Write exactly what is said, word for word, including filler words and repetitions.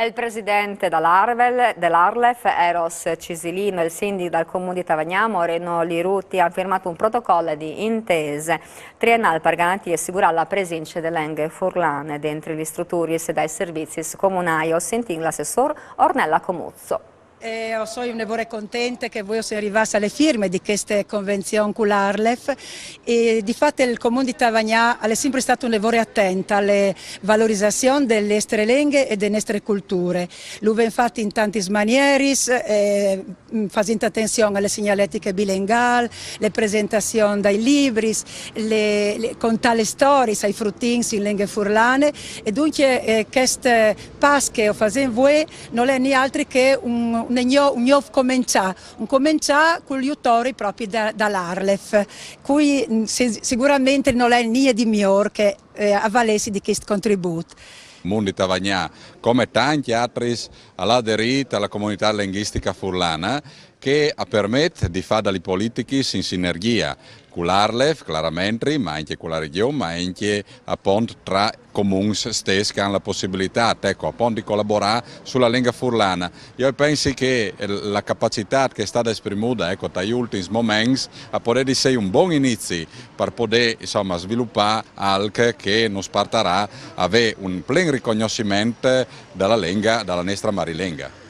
El president da l'Arvel, de l'Arlef, Eros Cisilino, e el sindic dal comune di Tavagnà, Moreno Liruti, han firmât un protocol di intese triennâl par garantî e sigurâ la presince de lenghe furlane dentri lis struturis dai servizis comunâi. O sintìn l'assessôr Ornella Comuzzo. E o soi une vore contente che vuei o sin rivâts a le firme di cheste convenzion cu l'Arlef. E di fat il Comun di Tavagnà al è simpri stât une vore atent a le valorizazion de nestre lenghe e de nestre culture. Lu vin fat in tantis manieris, fasint atenzion a le signaletiche bilengâl, le presentazion dai libris, le, le, contâ le storiis ai frutins in lenghe furlane. E duncje, eh, chest pas che o fasìn vuê nol è nialtri che un, un, gno- un gnûf començâ, un començâ cul jutori propri da, da l'Arlef, cui, mm, si- siguramentri nol è nie di miôr che, eh, avalêsi di chest contribût. Comun di Tavagnà, come tancj altris, al à aderît a la comunitât lenghistich furlane, che al permet di fâ da lis politichis in sinergjie cu l'Arlef, claramentri, ma ancje cu la regjon, ma ancje apont tra comuns stes che a àn la pussibilitât, eco, apont di colaborâ su la lenga furlana. Jo o pensi che la capacitât che e je stade esprimude, eco, tai ultins moments, al podarès jessi un bon inizi par podê, insome, svilupâ alc che nus puartarà a vê un plen ricognossiment da la lenga, da la nestre marilenga.